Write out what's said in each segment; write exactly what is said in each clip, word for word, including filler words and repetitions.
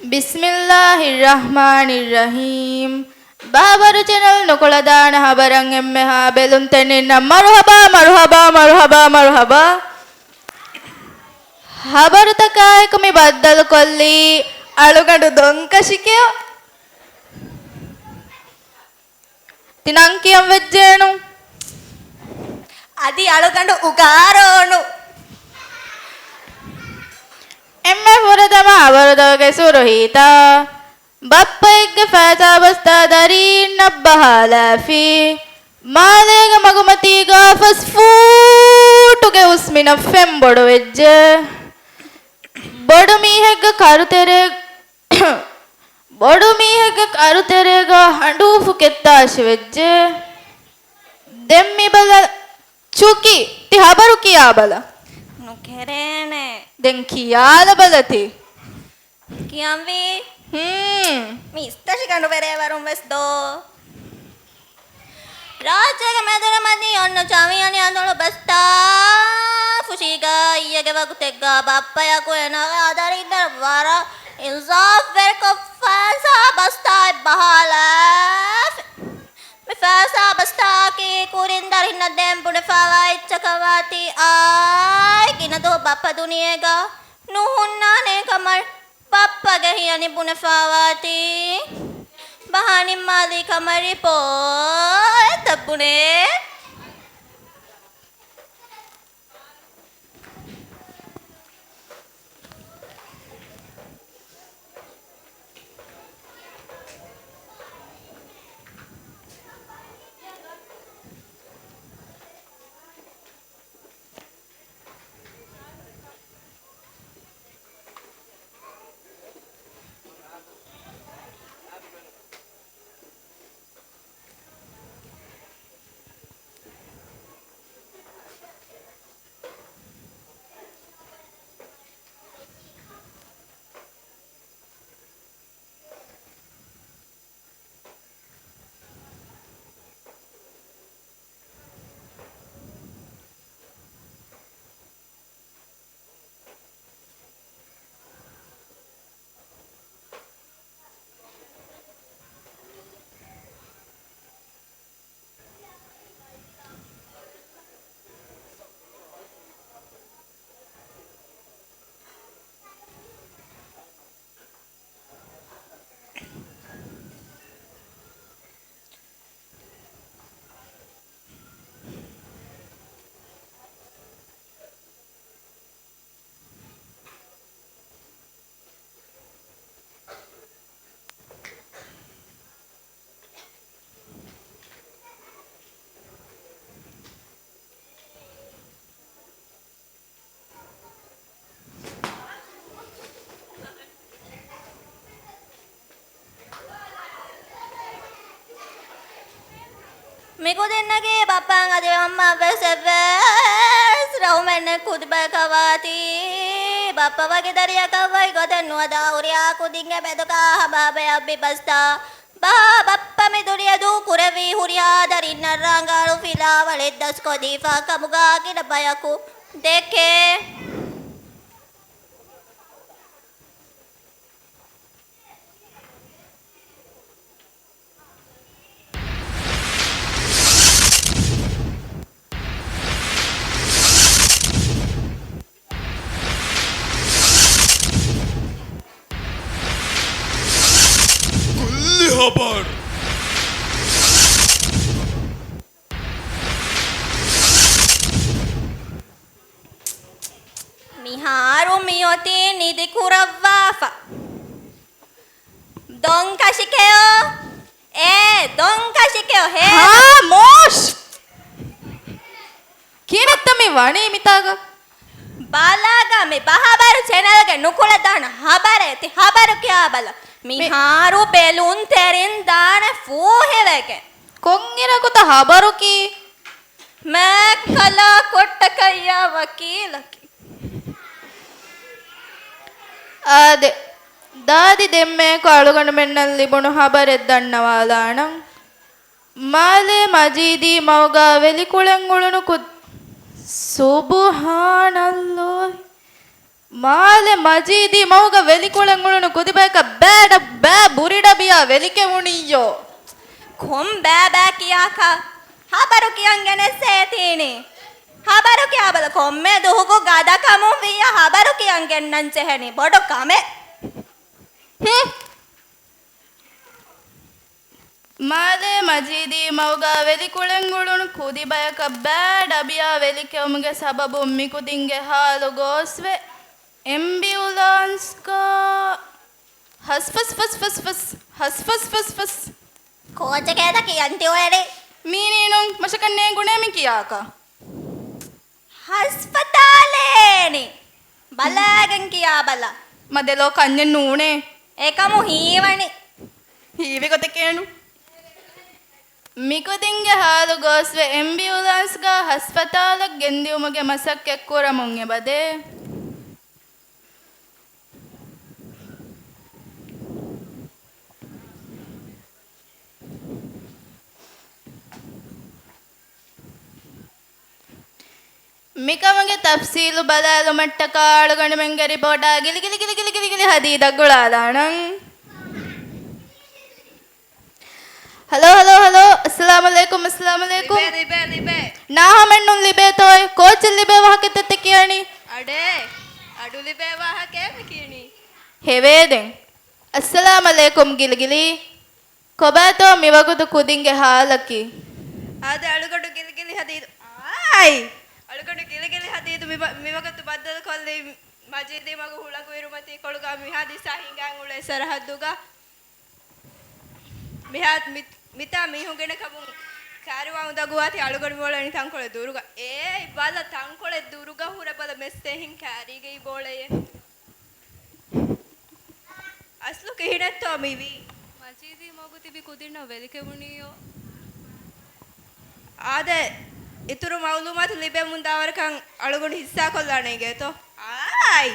ބިސްމިއްލާހިއްރަޙްމާނިއްރަޙީމް. ބަހަބަރު ޗެނަލް ނުކުޅަދާނަ ހަބަރަށް އެންމެހާ ބެލުންތެރިންނަށް މަރުޙަބާ، މަރުޙަބާ، މަރުޙަބާ، މަރުޙަބާ. ހަބަރުތަކާއެކު މި ބައްދަލުކޮށްލީ އަޅުގަނޑު ދޮންކަށިކެޔޮ. ތި ނަން ކިޔަން ވެއްޖޭނު. އަދި އަޅުގަނޑު އުގާރޯނު. އެންމެ ފުރަތަމަ ހަބަރުތަކުގެ ސުރުހީތައް. ބައްޕައެއްގެ ފައިސާ ބަސްތާ ދަރީންނަށް ބަހާލާފި. މާލޭގެ މަގުމަތީގާ ފަސް ފޫޓުގެ އުސްމިނަށް ފެން ބޮޑުވެއްޖެ. ބޮޑު މީހެއްގެ ކަރުތެރޭ ބޮޑު މީހެއްގެ ކަރުތެރޭގަ ހަނޑޫފުކެއް ތާށިވެއްޖެ. ދެން މިބަލަ. ޗުކި، ތި ހަބަރު ކިޔާބަލަ. ނުކެރޭނެ. ދެން ކިޔާލަބަލަ ތި. ކިޔަންވީ؟ ހޫން. މި އިސްތަށިގަނޑު ވެރޭވަރުން ވެސް ދޯ. ރާއްޖޭގެ މެދުރަމަދީ އޮންނަ ޗަވިޔަނި އަނދަޅު ބަސްތާ ފުށީގަ އިއްޔެގެ ވަގުތެއްގަ ބައްޕަޔަކު އޭނާގެ އާދަރީން ވަރަށް އިންސާފްވެރިކޮށް ފައިސާ ބަސްތާއެއް ބަހާލާފި. މި ފައިސާ ބަސްތާއަކީ ކުރިން ދަރިންނަށް ދޭން ބުނެފަވާ އެއްޗަކަށް ވާތީ އާއި ގިނަ ދުވަހު ބައްޕަ ދުނިޔޭގަ ނުހުންނާނޭ ކަމަށް ބައްޕަގެ ހިޔަނި ބުނެފަވާތީ ބަހާ ނިންމާލީ ކަމަށް ރިޕޯޓްތައް ބުނޭ. މިކުދިންނަކީ ބައްޕައަށް އަދި މަންމައަށްވެސް އެއްވެސް ރަހުމެއް ނެތް ކުދިބަޔަކަށް ވާތީ. ބައްޕަ ވަކި ދަރިއަކަށް ވަކި ގޮތެއް ނުހަދާ ހުރިހާ ކުދިންގެ މެދުގަ ހަމަހަމަޔަށް މި ބަސްތާ ބަހާ ބައްޕަ މި ދުނިޔެ ދޫކުރެއްވީ ހުރިހާ ދަރިންނަށް ރަނގަޅު ފިލާވަޅެއް ދަސްކޮށްދީފަ ކަމުގަ ގިނަ ބަޔަކު ދެކޭ. ކުއްލި ހަބަރު. މިހާރު މިއޮތީ ނިދިކުރައްވާފަ. ދޮންކަށިކެޔޮ. އޭ، ދޮންކަށިކެޔޮ، ހޭ. ހާމޯޝް! ކިހިނެއްތަ މި ވަނީ މިތާގަ؟ ބަލާގަ މި ބަހަބަރު ޗެނަލްގެ ނުކުޅަދާނަ ހަބަރެއް. ތި ހަބަރު ކިޔާބަލަ. މި މިހާރު ބެލުންތެރިން ދާނެ ފޫހިވެގެން. ކޮންއިރަކުތަ ހަބަރުކީ؟ މާކަލާ ކޮއްޓަކައްޔާ ވަކީލަކީ. އާދެ، ދާދި ދެންމެއަކު އަޅުގަނޑުމެންނަށް ލިބުނު ހަބަރެއް ދަންނަވާލާނަން. މާލޭ މަޖީދީ މަގުގަ ވެލިކުޅެން އުޅުނު ކުދި، ސުބުހާނައްލާހި. މާލެ މަޖީދީ މަގުގަ ވެލިކުޅެން އުޅުނު ކުދިބަޔަކަށް ބައި ޑަ-، ބައި ބުރި ޑަބިޔާ ވެލިކެވުނިއްޔޯ. ކޮން ބައި ބައި ކިޔާކަށް؟ ހަބަރު ކިޔަން ގެނެއްސޭތީނީ. ހަބަރު ކިޔާބަލަ، ކޮންމެ ދުހުގު ގަދަކަމުން ވިއްޔަ ހަބަރު ކިޔަން ގެންނަން ޖެހެނީ. ބޮޑު ކަމެއް. ހުން. މާލޭ މަޖީދީ މަގުގަ ވެލިކުޅެން އުޅުނު ކުދިބަޔަކަށް ބައި ޑަބިޔާ ވެލިކެވުމުގެ ސަބަބުން މިކުދިންގެ ހާލު ގޯސްވެ، އެމްބިއުލާންސްގަ ހަސްފަސް ފަސް ފަސް ފަސް، ހަސްފަސް ފަސް ފަސް. ކޯޗެކޭތަ ކިޔަން ތިއުޅެނީ؟ މީނީނުން މަށަކަށް ނޭނގުނޭ މި ކިޔާކަށް. ހަސްފަތާލޭނި. ބަލާގެން ކިޔާބަލަ. މަ ދެލޯ ކަންޏެއް ނޫނޭ. އެކަމު ހީވަނީ. ހީވި ގޮތެކޭނު. މިކުދިންގެ ހާލު ގޯސްވެ އެމްބިއުލާންސްގަ ހަސްފަތާލަށް ގެންދިއުމުގެ މަސައްކަތް ކުރަމުން އެބަދޭ. މިކަމުގެ ތަފްސީލު ބަލާލުމަށްޓަކާ އަޅުގަނޑުމެންގެ ރިޕޯޓާ ގިލި ގިލި ގިލި ގިލި ހަދީދަށް ގުޅާލާނަން. ހަލޯ، ހަލޯ، ހަލޯ. އައްސަލާމު ޢަލައިކުމް، އައްސަލާމު ޢަލައިކުމް. ލިބޭ، ލިބޭ، ލިބޭ. ނާހަމެއްނުން ލިބޭތޯއޭ. ކޯޗެއް ލިބޭ ވާހަކަ ތެއްތެ ކިޔަނީ. އަޑޭ، އަޑު ލިބޭ ވާހަކައޭ މި ކިޔަނީ. ހެވޭދެން. އައްސަލާމު ޢަލައިކުމް ގިލިގިލީ. ކޮބާތޯ މިވަގުތު ކުދިންގެ ހާލަކީ؟ އާދެ، އަޅުގަނޑު ގިލިގިލި ހަދީދު. އާއި! އަޅުގަނޑު ގިލިގިލި ހަދީދު މި-، މިވަގުތު ބައްދަލުކޮށްލީ މަޖީދީ މަގު ހުޅަނގު އިރުމަތީ ކޮޅުގަ މިހާ ދިސާ ހިނގާން އުޅޭ ސަރަހައްދުގަ. މިހާ-، މި-، މިތާ މީހުން ގިނަ ކަމުން ކާރިވާ އުނދަގޫ އަތި އަޅުގަނޑު މިއުޅެނީ ތަންކޮޅެއް ދުރުގަ. އޭ ބަލަ، ތަންކޮޅެއް ދުރުގަ ހުރެ ބަލަ މެސް އެހިން ކާރީގައި ބޯޅައެއް. އަސްލު ކިހިނެއްތޯ މިވީ؟ މަޖީދީ މަގު ތިބި ކުދިންނަށް ވެލިކެވުނީޔޯ. އާދެ، އިތުރު މައުލޫމާތު ލިބެމުން ދާވަރަކަށް އަޅުގަނޑު ހިއްސާކޮށްލާނެ އިނގޭތޯ. އާއި.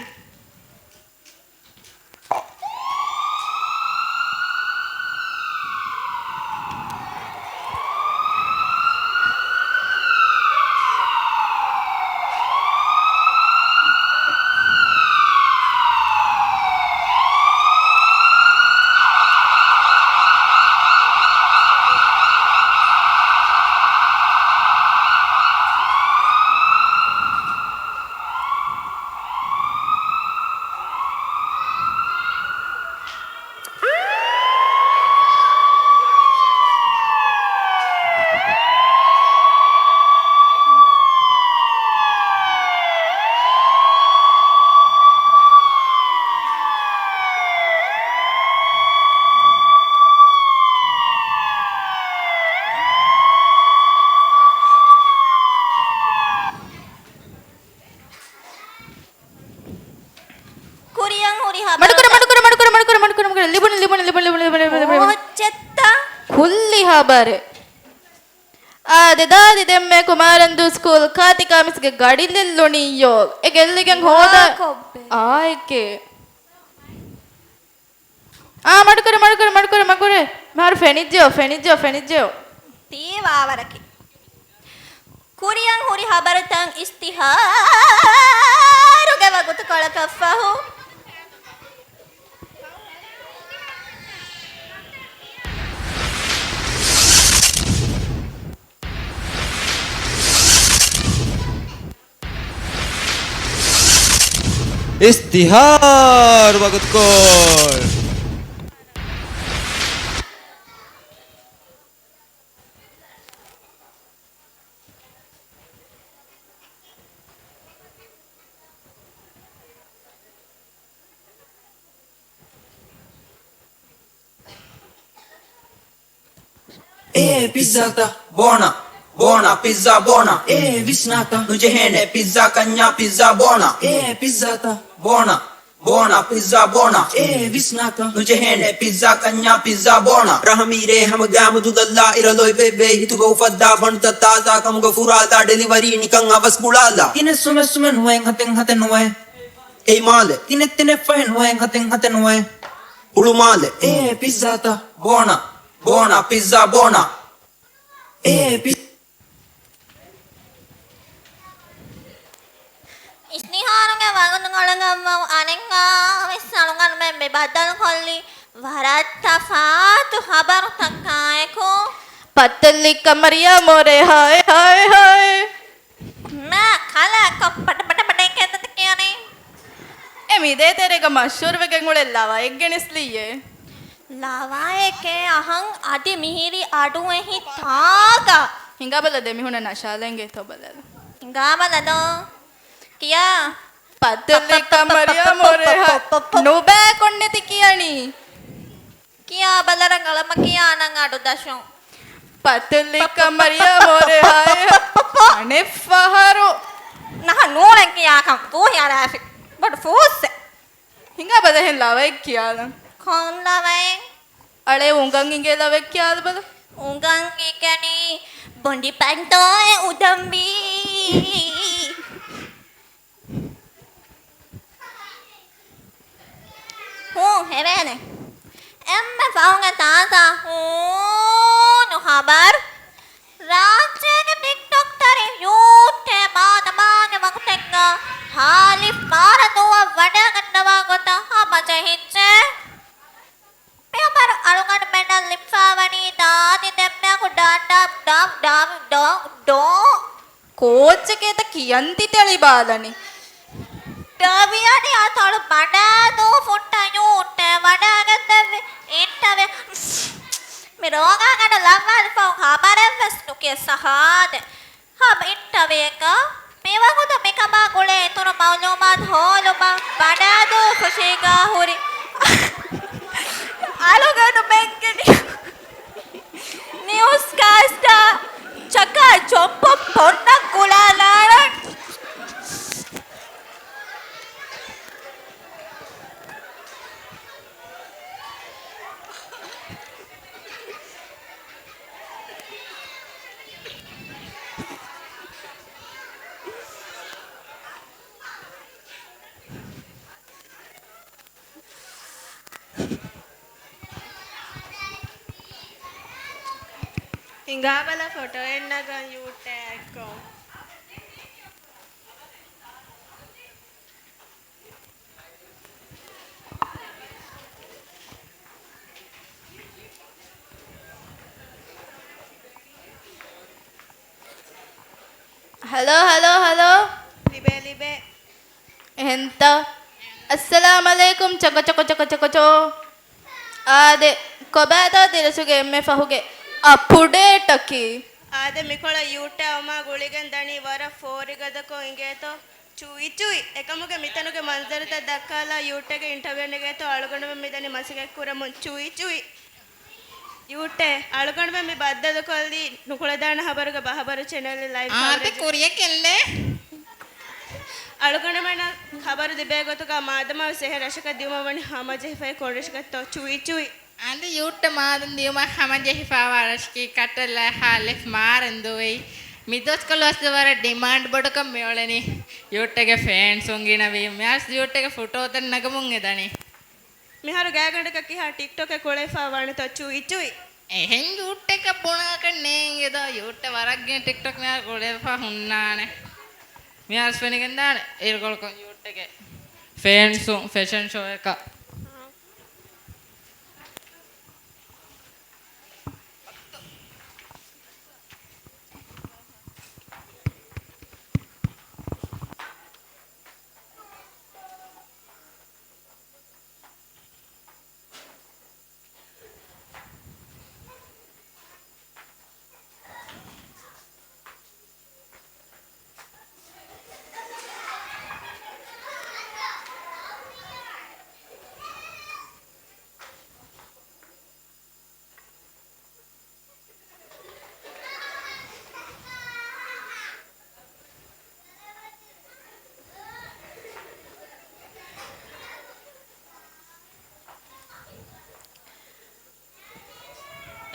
ކުރިއަށް ހުރި ހަބަރުތައް. މަޑުކުރަ، މަޑުކުރަ، މަޑުކުރަ، މަޑުކުރަ، މަޑުކުރަ، މަޑުކުރަ. ލިބުނު، ލިބުނު، ލިބުނު، ލިބުނު، ލިބުނު، ލިބުނު. ކޯޗެއްތަ؟ ކުއްލި ހަބަރެއް. އާދެ، ދާދި ދެންމެ ކުމާރަންދޫ ސްކޫލް ކާތި ކާމިސްގެ ގަޑި ލެއްލުނިއްޔޯ. އެ ގެއްލިގެން ހޯދާ. ވާ ކޮއްބެ. އާއެކޭ. އާ، މަޑުކުރެ، މަޑުކުރެ، މަޑުކުރެ، މަޑުކުރެ. މިހާރު ފެނިއްޖެޔޯ، ފެނިއްޖެޔޯ، ފެނިއްޖެޔޯ. ތީ ވާވަރަކީ. ކުރިއަށް ހުރި ހަބަރުތައް އިޝްތިހާރުގެ ވަގުތުކޮޅަކަށްފަހު. އިޝްތިހާރު ވަގުތުކޮޅު. އޭ ޕިއްޒާތަ ބޯނަ، ބޯނަ ޕިއްޒާ ބޯނަ. އޭ ވިސްނާތަ ނުޖެހޭނެ ޕިއްޒާ ކަންޏާ ޕިއްޒާ ބޯނަ. އޭ ޕިއްޒާތަ ބޯނަ، ބޯނަ ޕިއްޒާ ބޯނަ. އޭ ވިސްނާތަ ނުޖެހޭނެ ޕިއްޒާ ކަންޏާ ޕިއްޒާ ބޯނަ. ރަހަމީރޭ ހަމަ ގާމު ދުލަށްލާ އިރަލޮތް ވެއްވޭ ހިތުގަ އުފައްދާ ބަނޑުތައް ތާޒާ ކަމުގަ ފުރާލާ ޑެލިވަރީ ނިކަން އަވަސް ގުޅާލާ. ތިނެއް ސުމެއް ސުމެއް ނުވައެއް ހަތެއް ހަތެއް ނުވައެއް. އެއް މާލެ. ތިނެއް ތިނެއް ފަހެއް ނުވައެއް ހަތެއް ހަތެއް ނުވައެއް. ހުޅުމާލެ. އޭ ޕިއްޒާތަ ބޯނަ. ބޯނަ ޕިއްޒާ ބޯނަ. އޭ ޕި- އިޝްތިހާރުގެ ވަގުތު ގުޅިގެންވަމުން އަނެއްކާވެސް އަޅުގަނޑުމެން މި ބައްދަލުކޮށްލީ ވަރަށް ތަފާތު ޚަބަރުތަކާއެކު. ބައްދަލު ކަމަރިޔާ މޯރޭ ހައި ހައި ހައި. މާ ކަލާކޮށް ބަޑަ ބަޑަ ބަޑަ ކެނދަތަ ކިޔަނީ؟ އެ މިދޭތެރޭގަ މަޝްހޫރުވެގެން އުޅޭ ލަވައެއްގެ ނިސްލީއޭ. ލަވައެކޭ އަހަން އަދި މިހިރީ އަޑުއެހި ތާގަ. ހިނގާބަލަ ދެމިހުނަ ނަޝާލެންގޭތޯ ބަލަލަ. ހިނގާބަލަ ދޯ. ކިޔާ. ބައްދަލު ކަމަރިޔާ މޯރޭ ހައި. ނުބައިކޮށް ނެތި ކިޔަނީ. ކިޔާ ބަލަ ރަނގަޅަށް މަ ކިޔާ ނަން އަޑު ދަށުން. ބައްދަލު ކަމަރިޔާ މޯރޭ ހައި. އަނެއް ފަހަރު. ނަހަ ނޫނެއް ކިޔާކަން ދޫހި އަރާފި. ބޮޑު ފޫއްސެއް. ހިނގާ ބަލަހެން ލަވައެއް ކިޔާލަން. ކޮން ލަވައެއް؟ އަޅެ އުނގަން އިނގޭ ލަވައެއް ކިޔާލަ ބަލަ. އުނގަން އިނގެނީ ބޮނޑި ޕަންތޯއެ އުދަނބީ. ހޫ، ހެވޭނެ. އެންމެ ފަހުގެ ތާޒާ ހޫނު ޚަބަރު. ރާއްޖޭގެ ޓިކްޓޮކް ތަރި ޔޫއްޓޭ މާދަމާގެ ވަގުތެއްގަ ހާލިފް މާރަ ދުވަށް ވަޑައިގަންނަވާ ގޮތަށް ހަމަޖެހިއްޖެ. މިހާރު އަޅުގަނޑުމެންނަށް ލިބިފައިވަނީ ދާދި ދެންމެއަކު ޑާ ޑާ ޑާ ޑާ ޑޯ ޑޯ. ކޯއްޗެކޭތަ ކިޔަން ތި ތެޅިބާލަނީ؟ ޑާ ވިޔަނި އަތޮޅު ބަނޑާދޫ ފުއްޓަ ޔޫއްޓޭ ވަޑައިގެންދެއްވި އިންޓަވިއު. މި ރޯގާގަނޑު ލައްވާލިފަހު ޚަބަރެއްވެސް ނުކިޔަ ސަހާދެ. ހަމަ އިންޓަވިއެއްގަ މިވަގުތު މިކަމާ ގުޅޭ އިތުރު މައުލޫމާތު ހޯލުމަށް ބަނޑާދޫ ފުށީގާ ހުރި އަޅުގަނޑުމެންގެ ނި-، ނިއުސް ކާސްޓާ ޗަކާ ޖޮމްޕޮ ޕޮންނަށް ގުޅާލާނަން. ހިނގާބަލަ ފޮޓޯއެއް ނަގަން ޔޫއްޓާ އެއްކޮށް. ހަލޯ، ހަލޯ، ހަލޯ. ލިބޭ، ލިބޭ. އެހެންތަ؟ އައްސަލާމް އަލައިކުމް. ޗޮކޮ، ޗޮކޮ، ޗޮކޮ، ޗޮކޮ، ޗޯ. އާދެ، ކޮބާތޯ ދިރިސުގެ އެންމެ ފަހުގެ އަޕްޑޭޓަކީ؟ އާދެ، މިކޮޅަށް ޔޫއްޓާ އައުމާ ގުޅިގެން ދަނީ ވަރަށް ފޯރިގަދަކޮށް އިނގޭތޯ. ޗުއި ޗުއި. އެކަމުގެ މިތަނުގެ މަންޒަރުތައް ދައްކާލާ ޔޫއްޓޭގެ އިންޓަވިއު ނެގޭތޯ އަޅުގަނޑުމެން މިދަނީ މަސައްކަތް ކުރަމުން. ޗުއި ޗުއި. ޔޫއްޓޭ، އަޅުގަނޑުމެން މި ބައްދަލުކޮށްލީ ނުކުޅެދާނެ ޚަބަރުގެ ބަޚަބަރު ޗެނަލް ލައިވް އާދެ ކަވަރޭޖް. ކުރިޔަށް ކެއްލޭ. އަޅުގަނޑުމެންނަށް ޚަބަރު ލިބޭ ގޮތުގަ މާދަމާވެސް އެހެން ރަށަކަށް ދިއުމަށް ވަނީ ހަމަޖެހިފައި ކޮން ރަށަކަށްތޯ؟ ޗުއި ޗުއި. އަދި ޔޫއްޓަށް މާދަން ދިއުމަށް ހަމަޖެހިފައިވާ ރަށަކީ ކައްޓަލާ ހާލިފް މާރަންދޫވެއި. މި ދުވަސްކޮޅު ވެސް ވަރަށް ޑިމާންޑް ބޮޑުކަން މިއުޅެނީ. ޔޫއްޓެގެ ފޭންސުން ގިނަވީ. މިއަސް ޔޫއްޓެގެ ފޮޓޯތައް ނަގަމުން އެދަނީ. މިހާރު ގާތްގަނޑަކަށް ކިހާ ޓިކްޓޮކެއް ކުޅެފަ ވާނެތޯ؟ ޗުއި ޗުއި. އެހެން ޔޫއްޓެކަށް ބުނާކަށް ނޭނގެ ދޯ. ޔޫއްޓެ ވަރަށްގިނަ ޓިކްޓޮކް މިހާރު ކުޅެފަ ހުންނާނެ. މިހާރު ފެނިގެންދާނެ އިރުކޮޅަކުން ޔޫއްޓެގެ ފޭންސުން ފެޝަން ޝޯއަކަށް.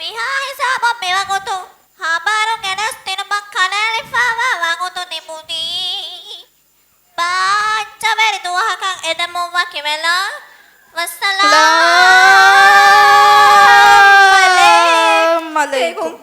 މިހާ ހިސާބަށް މިވަގުތު ޚަބަރު ގެނެސްދިނުމަށް ކަނޑައެޅިފައިވާ ވަގުތު ނިމުނީ. ބާއްޖަވެރި ދުވަހަކަށް އެދެމުން ވަކިވެލާ. ވައްސަލާމް އަލައިކުމް.